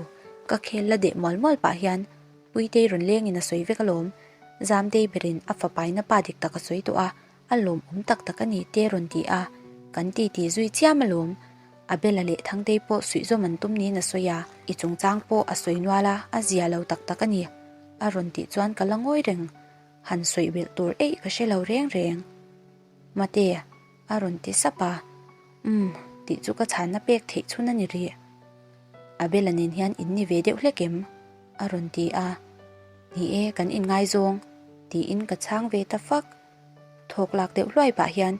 Ka khel la deh mual mual pah hian Puitei rawn lengin a sawi vek alawm. Zamtei berin a fapaina pa dik tak a sawi tawh a, a lawmawm tak tak a ni te rawn ti a, kan titi zui chiam alawm. Abela leh Thangtei pawh suihzawm an tum niin a sawi a, i chungchang pawh a sawi nual a, a zia lo tak tak a ni a rawn tih chuan ka la ngawi reng. Han sawi belh tur eih ka hre lo reng reng. Mate, a rawn ti sap a. Umm, tih chu ka chhanna pek theih chhun a ni rih. Abel-a nen hian in ni ve deuh hlek em? a rawn ti a. Ni e, kan inngaizawng, tiin ka chhang ve ta fak. Thawk lak deuh hluai pah hian,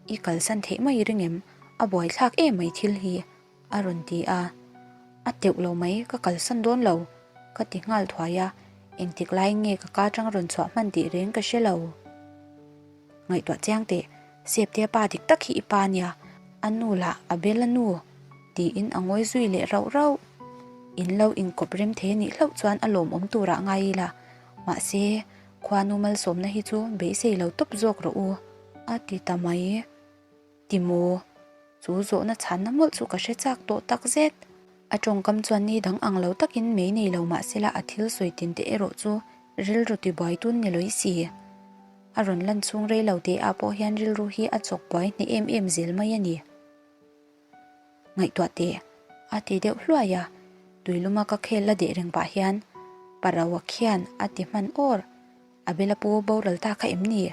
I kalsan theih mai ring em? A buaithlak em mai thil hi, a rawn ti a. A teuh lo mai, ka kalsan dawn lo, ka ti nghal thuai a, engtik laiin nge ka ka atang rawn chhuah hman tih reng ka hre lo. Ngaihtuah chiang teh, Septea pa dik tak hi i pa nia, a nu lah a bel a nu, tiin a ngawi zui leh rauh rauh. In lo inkawp rem thei a nih hlauh chuan a lawmawm turah ngai ila, mahse, khuanu malsawmna hi chu beisei lo tawp zawk rawh u, a ti ta mai. Ti maw? Chu zawhna chhanna mawlh chu ka hre chak tawh tak zet. A tawngkam chuan ni dang ang lo takin mei nei lo mah sela a thil sawi tin te erawh chu rilru tibuai tun ni lawih si. A rawn lan chhung rei lo te ah pawh hian rilru hi a chawk buai hneh em em zel mai a ni. Ngaihtuah teh, a ti deuh hluai a, tuiluma ka khel la deh reng pah hian Parao khian a ti hman awr. A bela pu boral ta kha em ni?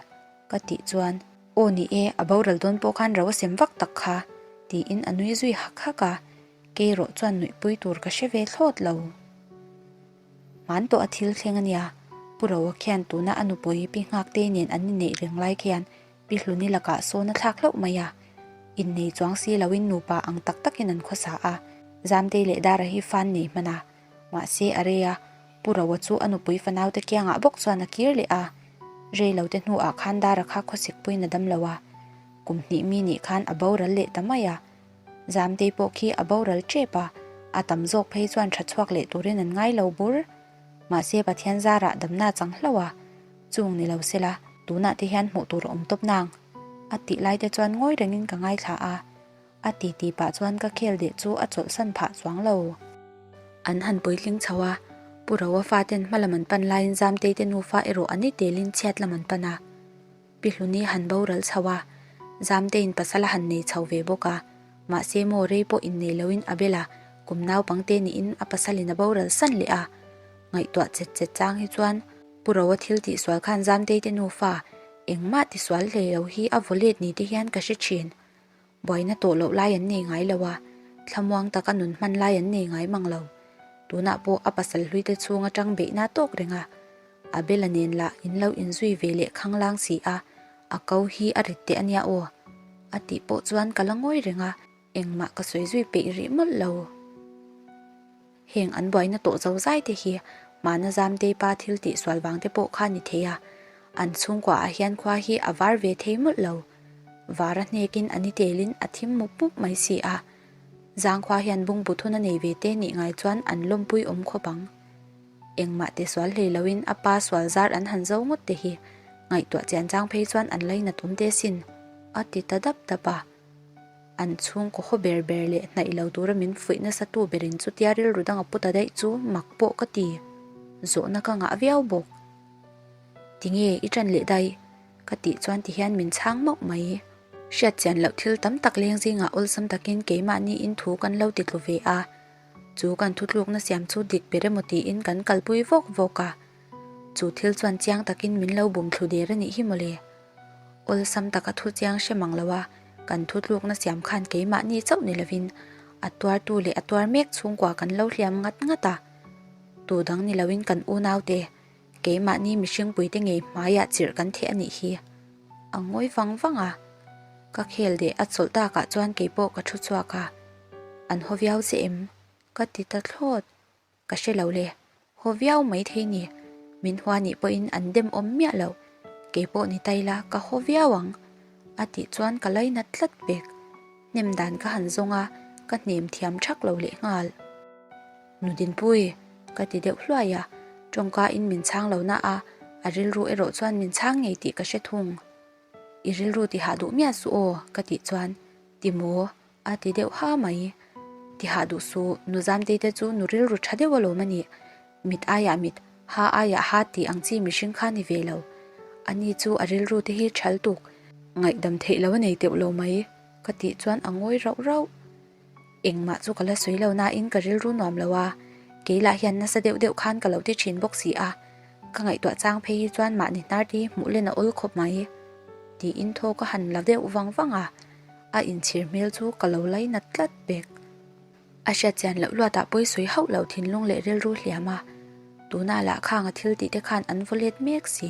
Ka tih chuan, Aw ni e, a boral dawn pawh khan ro a sem vak tak kha, tiin a nui zui hak hak a, kei erawh chuan nuihpui tur ka hre ve thlawt lo. Hman tawh a thil thleng a nia, Pu Roa khian tuna a nupui Pi Nghaktei nen an inneih reng lai khian Pi Hluni lakah sawn a thlak hlauh mai a, innei chuang si loin nupa ang tak takin an khawsa a, Zamtei leh Dara hi fan nei hman a, mahse a rei a, Pu Roa chu a nupui fanaute kiangah bawk chuan a kir leh a, rei lote hnuah khan Dara kha khawsikpuiin a dam lo a, kum hnih mi nih khan a boral leh ta mai a. Zamtei pawh khi a boral tep a, a tam zawk phei chuan tha chhuak leh turin an ngai lo bur. Mahse Pathian zarah damna chang hlauh a, chung ni lo sela, tunah te hian hmuh tur a awm tawp nang. A tih lai te chuan ngawi rengin ka ngaithla a. A ti ti pah chuan ka khel deh chu a chawlhsan phah chuang lo. An han puitling chho a, Pu Roa faten hma lam an pan laiin Zamtei te nufa erawh an i telin chhiat lam an pan a. Pi Hluni han boral chho a, Zamteiin pasal a han nei chho ve bawk a, mahse maw rei pawh innei loin a bel a, kum naupangte niin a pasalin a boral san leh a. Ngaihtuah chet chet chang hi chuan Pu Roa thil tihsual khan Zamtei te nufa engmah tisual hlei lo hi a vaw let ni te hian ka hre thin. Buaina tawh loh lai an nei ngai lo a, thlamuang taka nun hman lai an nei ngai mang lo. Tunah pawh a pasal hluite chhung atang beihna tawk reng a, Abel-a nen lah in lo inzui ve leh khanglang si a, a ko hi a rit teh a nia aw. A tih pawh chuan ka la ngawi reng a, engmah ka sawi zui peih rih mawlh lo. Heng an buaina tawh zo zai te hi hmana Zamtei pa thil tih sual vang te pawh kha ni thei a, an chhungkua ah hian khua hi a var ve thei mawlh lo. Var a hnekin a ni telin a thim mup mup mai si a. Zangkhua hian bungbu thun a nei ve te nih ngai chuan an lawmpui awm khawp ang. Engmah te sual hlei loin a pa sual zar an han zo ngawt te hi ngaihtuah chian chang phei chuan an lainat awm te sin, a ti ta dap dap a. An chhungkaw haw ber ber leh hnaih lo tura min fuih nasa tu berin chutia rilru dang a pu ta daih chu mak pawh ka ti. Zawhna ka ngah viau bawk. Tinge i ṭan leh daih? Ka tih chuan tihian min chhang mauh mai. Hriat chian loh thil tam tak leng zingah awlsam takin keimahniin thu kan lo ti tlu ve a. Chu kan thutlukna siam chu dik ber emaw tiin kan kalpui vawk vawk a. Chu thil chuan chiang takin min lo bum thlu der a nih hi mawle. Awlsam taka thu chiang hre mang lo a. Kan thutlukna siam khan keimahni chauh ni lovin a tuartu leh a tuar mek chhungkua kan lo hliam ngat ngat a. Tu dang ni loin kan unaute, keimahni mihringpuite ngei hmaiah chirh kan theh a nih hi. A ngawi vang vang a. Ka khel deh a chawlh takah chuan keipawh ka thu chhuak a. An haw viau che em? Ka ti ta thlawt. Ka hre lo le. Haw viau mai thei ni. Min hua nih pawhin an dem awm miah lo. Keipawh ni ta ila ka haw viau ang. A tih chuan ka lainat tlat pek. Hnem dan ka han zawng a, ka hnem thiam thak lo lehnghal. Nu Dinpui, ka ti deuh hluai a, tawngka in min chhang lo na a, a rilru erawh chuan min chhang ngei tih ka hre thung. I rilru ti hah duh miah suh aw, ka tih chuan, Ti maw? a ti deuh ha mai. Ti hah duh suh, nu Zamtei te chu nu rilru tha deuh alawm a nih. Mit aiah mit, ha aiah ha tih ang chi mihring kha ni ve lo. Ani chu a rilru te hi thal tuk, ngaihdam theih lo a nei teuh lo mai, ka tih chuan a ngawi rauh rauh. Engmah chu ka la sawi lo nain ka rilru nuam lo a, kei lah hian nasa deuh deuh khan ka lo ti thin bawk si a, ka ngaihtuah chang phei hi chuan mahni hnar te hi hmuh len a awl khawp mai tiin thaw ka han la deuh vang vang a, a inchhir hmel chu ka lo lainat tlat pek. A hriatchian loh luatah pawi sawi hauh lo thinlung leh rilru hliam a, tunah lah khang a thil tih te khan an vaw let mek si.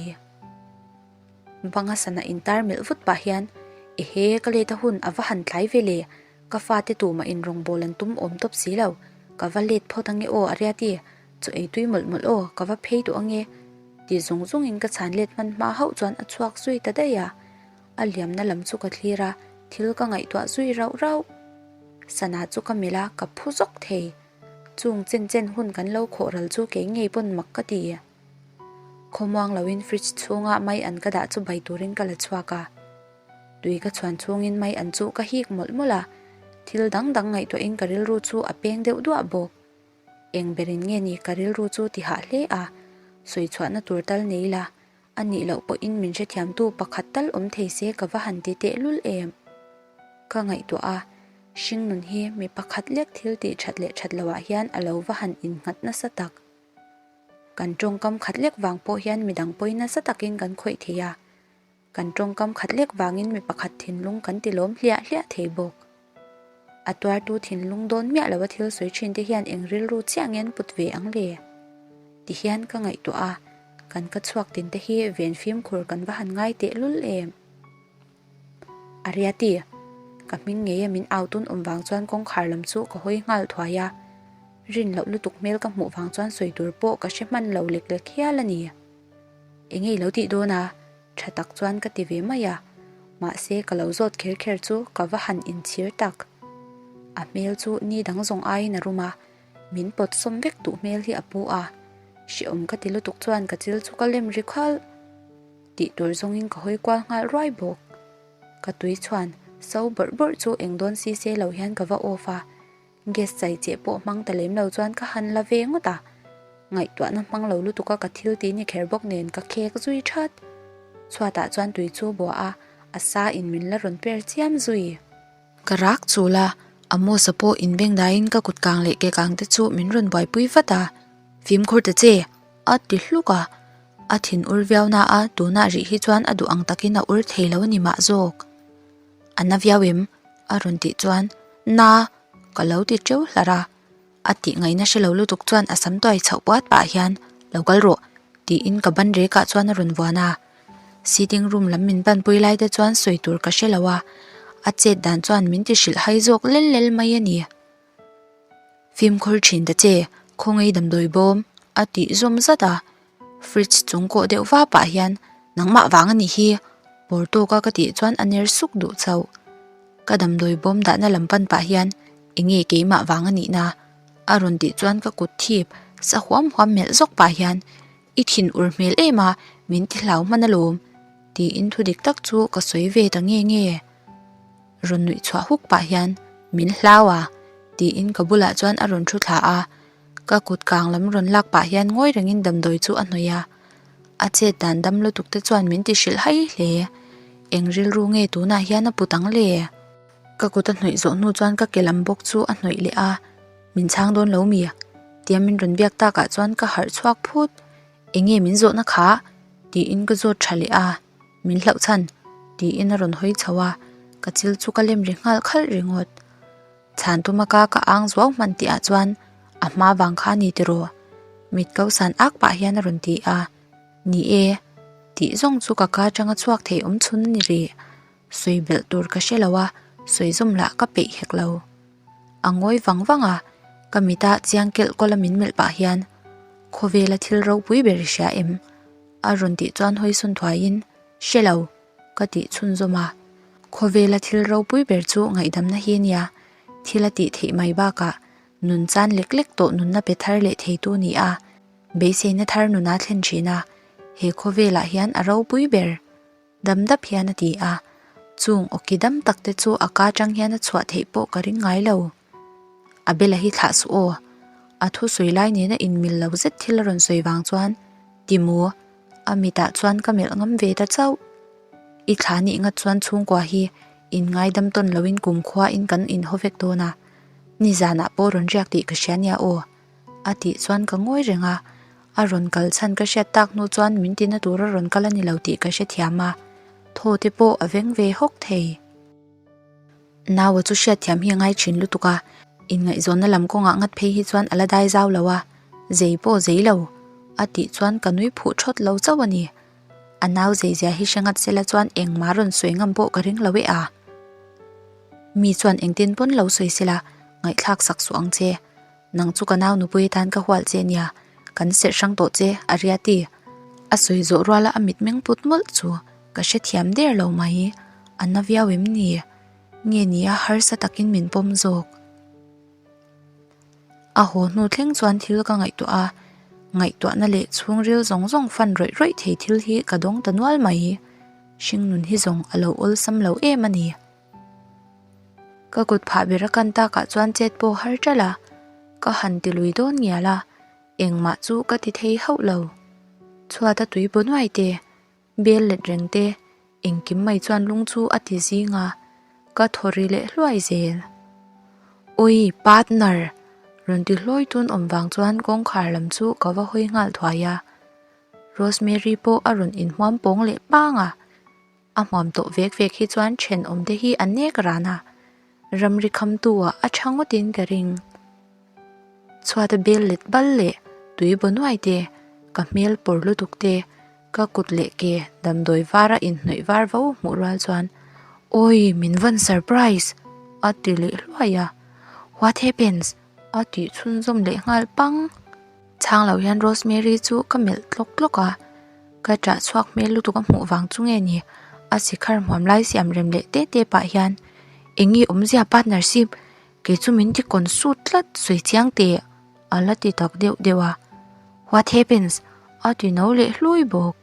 Banga sana intar melh vut pah hian, Ehe, ka let a hun a va han tlai ve le, Ka fate tumah in rawngbawl an tum awm tawp si lo, ka va let phawt ange aw Ariati, chaw ei tui mawlh mawlh aw, ka va phei duh ange ti zung zung in ka chhan let hman hma hauh chuan a chhuak zui ta daih a, a liamna lam chu ka thlir a, thil ka ngaihtuah zui rauh rauh. Sana chu ka melh a, ka phu zawk thei. Chung chen chen hun kan lo khawh ral chu kei ngei pawn mak ka ti. Khawmuang loin fridge chhunga mai an ka dah chu bai turin ka la chhuak a. Tui ka chhuan chhungin mai an chu ka hik mawlh mawlh a, thil dang dang ngaihtuahin ka rilru chu a peng deuh duah bawk. Eng berin nge ni ka rilru chu ti hah hle a, sawi chhuahna tur tal nei la, a nih loh pawhin min hrethiamtu pakhat tal awm thei se ka va han ti tehlul em? Ka ngaihtuah a, hringnun hi mi pakhat lek thil tih that leh that loah hian a lo va han innghat nasa tak. Kan tawngkam khat lek vang pawh hian midang pawi nasa takin kan khawih thei a, Kan tawngkam khat lek vangin mi pakhat thinlung kan ti lawm hliah hliah thei bawk. A tuartu thinlung dawn miah loa thil sawi thin te hian eng rilru chiah nge an put ve ang le? Ti hian ka ngaihtuah a, kan ka chhuak tin te hi ven fimkhur kan va han ngai teh lul em? Ariati, ka hming ngeia min au tun awm vang chuan kawngkhar lam chu ka hawi nghal thuai a, rin loh lutuk hmel ka hmuh vang chuan sawi tur pawh ka hre hman lo lek lek hial a ni. Enge i lo tih dawn a? Tha tak chuan ka ti ve mai a, mahse ka lo zawt kher kher chu ka va han inchhir tak. A hmel chu ni dang zawng aiin a rum a, min pawt sawm vek duh hmel hi a pu a. Hrehawm ka ti lutuk chuan ka chil chu ka lem ri khalh. Tih tur zawngin ka hawi kual nghal ruai bawk. Ka tui chhuan so bawrh bawrh chu eng dawn si se lo hian ka va off a, Gas chai cheh pawh hmang ta lem lo chuan ka han la ve ngawt a, ngaihtuahna hmang lo lutuk a ka thil ti ni kher bawk nen ka khek zui that. Chhuatah chuan tui chu bua a, a sa in min la rawn per chiam zui. Ka rak chul a, Amos-a pawh inbeng daiin ka kut kang leh ke kang te chu min rawn buaipui vat a, Fimkhur ta che! a ti hluk a, a thin ur viau na a, tunah rih hi chuan a duh ang takin a ur thei lo a ni mah zawk. A na viau em? a rawn tih chuan, Na! ka lo ti teuh hlarh a. A tih ngaihna hre lo lutuk chuan a sam tuai chhoh puat pah hian, Lo kal rawh, tiin ka ban rekah chuan a rawn vuan a. Sitting room lam min panpui lai te chuan sawi tur ka hre lo a, a chet dan chuan min ti hrilh hai zawk lel lel mai a ni. Fimkhur thin ta che, khawngaih damdawi bawm, a tih zawm zat a. Fridge chung kawh deuh va pah hian, Nangmah vang a nih hi, bawr tawka ka tih chuan a ner suk duh chauh. Ka damdawi bawm dahna lam pan pah hian, Enge keimah vang a nihna? a rawn tih chuan ka kut thip sa huam huam melh zawk pah hian, I thin ur hmel em a, min ti hlau hman alawm, tiin thu dik tak chu ka sawi ve ta nge nge. Rawn nuih chhuah huk pah hian, Min hlau a? tiin ka bulah chuan a rawn thu thla a. Ka kut kang lam rawn lak pah hian ngawi rengin damdawi chu a hnawih a. A chet dan dam lutuk te chuan min ti hrilh hai hle. Eng rilru nge tunah hian a put ang le? Ka kut a hnawih zawh hnu chuan ka ke lam bawk chu a hnawih leh a. Min chhang dawn lo mi? Tia min rawn biak takah chuan ka harh chhuak phut. Enge min zawhna kha? Tiin ka zawt tha leh a. Min hlauh chhan? Tiin a rawn hawi chho a. Ka chil chu ka lem ri nghal khalh ringawt. Chhan tuma ka ka ang zuau hman tih ah chuan a hma vang kha a ni tiraw? Mit ko san ak pah hian a rawn ti a. Ni e, tih zawng chu ka ka atanga chhuak thei awm chhun a ni rih. Sawi belh tur ka hre lo a, sawi zawm lah ka peih hek lo. A ngawi vang vang a, ka mita chiang kelh kawla min melh pah hian, Khawvela thil ropui ber i hria em? A rawn tih chuan hawi sawn thuaiin, Hre lo, ka tih chhunzawm a. Khawvela thil ropui ber chu ngaihdamna hi a nia, thil a tih theih mai bakah nun chan lek lek tawh nunna pe thar leh theitu ni a, beiseina thar nuna thlen thin a, he khawvelah hian a ropui ber. Dam dap hian a ti a, chung awki dam tak te chu a ka tang hian a chhuah theih pawh ka ring ngai lo. Abela hi thlah suh aw. A thusawi lai nena inmil lo zet thil a rawn sawi vang chuan Timu, a mitah chuan ka melh ngam ve ta chauh. I thla nih ngat chuan chhungkua hi in ngaidam tawn loin kumkhua in kan inhaw vek dawn a, nizanah pawh rawn riak tih ka hria nia aw. A tih chuan ka ngawi reng a, a rawn kal chhan ka hriat tak hnu chuan min tina tur a rawn kal a ni lo tih ka hrethiam a, thaw te pawh a veng ve hawk thei. Naua chu hriatthiam hi a ngai thin lutuk a, inngaihzawnna lam kawngah ngat phei hi chuan a la dai zau lo a, zei pawh zei lo, a tih chuan ka nui phuh thawt lo chauh a ni. A nau zei zia hi hre ngat sela chuan engmah rawn sawi ngam pawh ka ring lo e a. Mi chuan engtin pawn lo sawi sela, ngaihthlak sak suh ang che. Nang chu ka nau nupui atan ka hual che nia, kan serh hrang tawh che, a ria ti. A sawi zawh ruala a mitmeng put mawlh chu ka hrethiam der lo mai, a na viau em ni? Nge nia harsa takin min pawm zawk? A haw hnu thleng chuan thil ka ngaihtuah a, ngaihtuahna leh chhungril zawng zawng fan rawih rawih thei thil hi ka dawng ta nual mai. Hringnun hi zawng a lo awlsam lo em a ni. Ka kut phah ber a kan takah chuan chet pawh har ṭalh a, ka han ti lui dawn ngial a, engmah chu ka ti thei hauh lo. Chhuat a tui baw nuai te, bel let reng te, engkim mai chuan lung chu a ti zing a, ka thaw ri leh hluai zel. Ui, partner! Rawn ti hlawi tun awm vang chuan kawngkhar lam chu ka va hawi nghal thuai a, Rosemary pawh a rawn inhmuam pawng leh pang a. A hmuam tawh vek vek hi chuan thenawm te hi a nek ran a, ramri khamtu ah a tha ngawtin ka ring. Chhuata bel let bal leh tui baw nuai te, ka hmel pawr lutuk te, ka kut leh ke damdawi var a inhnawih var vo hmuh rual chuan Awi min vawn surprise! a ti leh hluai a, What happens? a tih chhunzawm leh nghal pang. Chhang lo hian Rosemary chu ka melh tlawk tlawk a, ka ṭah chhuak hmel lutuk a hmuh vang chu nge ni? A sikhar hmuam lai siam rem leh teh teh pah hian eng nge awmzia partnership kei chu min ti kawn sut tlat sawi chiang teh a la ti tak deuh deuh a, What happens? a ti no leh hlui bawk.